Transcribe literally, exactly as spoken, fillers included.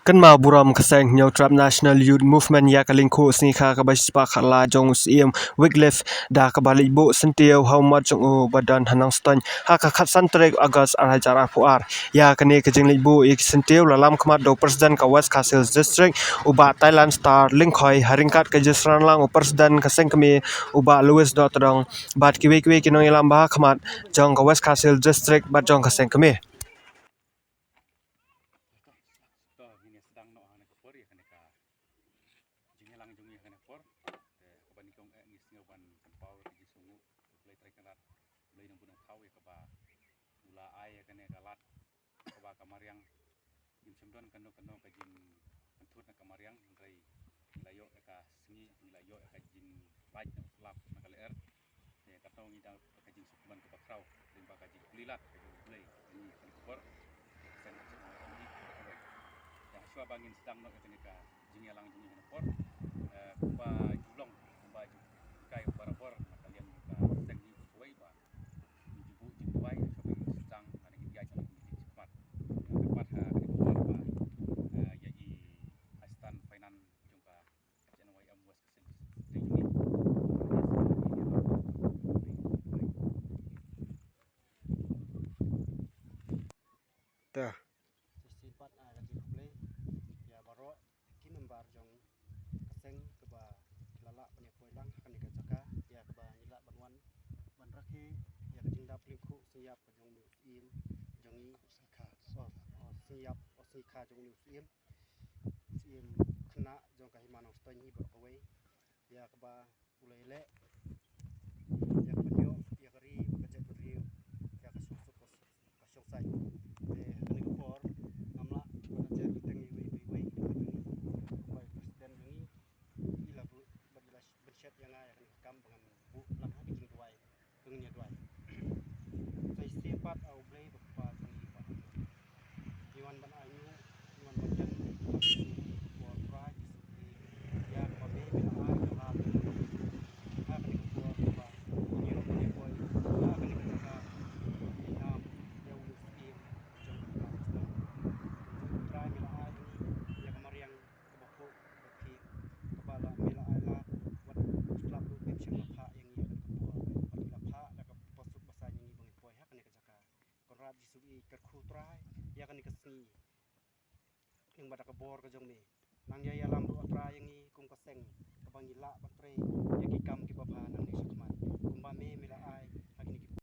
Kynmaw burom ka seng Hynñiewtrep National Youth Movement ïa ka lyngkhuh sngi kha kaba shispah khatla jong u Syiem Wycliffe da kaba leit buh syntiew ha u mot jong u ba don ha Nongstoiñ ha ka khatsan tarik August ar hajar arphew ar. Ïa kane ka jingleit buh ïa ki syntiew la lam khmat da u President ka West Khasi Hills District u Bah Thailand Star Lyngkhoi ha ryngkat ka jingsynran lang u President ka seng kmie u Bah Louis Dohtdong bad kiwei kiwei ki nongïalam ba ha khmat jong ka West Khasi Hills District bad jong ka seng kmie. To ngin ïa sdang noh ha kane ka por ïa kane ka jingïalang jong ngi ha kane ka por. Te kaba nyngkong eh ngi sngew ban pynpaw ïa ka jingsngewnguh ïa U Blei Trai Kynrad, U Blei Nongbuh Nongthaw ïa kaba u la ai ïa kane ka lad kaba ka mariang. Ngim shym don kano kano ka jingpynthut na ka mariang hynrei ngi la ïoh ïa ka sngi, ngi la ïoh ïa ka jinglait na u slap na ka lyer. Te katno ngi dang ka jingsuk ban kaba khraw lyngba ka jingplie lad ka jong U Blei ïa ngi ha kane ka por. Te ka seng ka jong ngi kaba kawei. Te shuwa ba ngin sdang noh ïa kane ka jingïalang jong ngi ha kane ka por, eh, kumba ju long, kumba ju hikai barabor na ka liang jong ka seng ngi kaba kawei ba ngi ju buh jingduwai shuwa ba ngin sdang, ha ngi ïaid ha ngi jingkhmat. Ïa ka pat ha kane ka por ba, eh, ïa i Assistant Finance jong ka H N Y M West Khasi Hills District jong ngi. Ta. Te shisien pat, ah, ka jingkhublei ïa baroh ki member jong ka seng kaba ki la lah ban ïa poi lang ha kane ka jaka ïa kaba ngi lah ban wan ban rakhe ïa ka jingdap lyngkhuh sngi ïap ka jong une u Syiem jong ngi. Oh, oh, sngi ïap, oh, sngi kha jong une u Syiem, Syiem khynnah jong ka hima Nongstoiñ hi baroh kawei. Ïa kaba u la ïaleh ïa ka pynïoh ïa ka ri bad ka jaitbynriew, ïa ka shongsuk ka shongsaiñ. Te ha kane ka por ngam lah ban ïathuh tang iwei pa iwei, kumba i president jong ngi i la buh bad i la bynshet ïa nga ïa kane ka kam ba ngan buh lang ha ka jingduwai. Kong ïa duwai. Sa shisien pat, ah, U Blei ba Kpa jong ngi ba ha bneng, ngi wan ban ainguh, ngi wan ban jan, ko Trai Jisu Khrist, ïa kaba me me la ai ka lad. Ha kane ka por kaba ngi ïoh ban ïa poi ha kane ka jaka, ngi nam ïa u Syiem jong ka Khristan. Ko Trai, me la ai ïa ngi ïa ka mariang kaba phuh kaba khih, kaba la me la ai lad, wat slap ruh ngim shym la phah ïa ngi ha kane ka por. Bad ngi la phah da kaba suk ba saiñ ïa ngi ba ngin poi ha kane ka jaka. Kynrad Jisu, ngi kyrkhu Trai ïa kane ka sngi. Lyngba da ka bor ka jong me, nang ïa ïalam ruh Trai ïa ngi kum ka seng kaba ngi lah ban trei ïa ki kam kiba bha nangne shakhmat, kumba me me la ai ha kine ki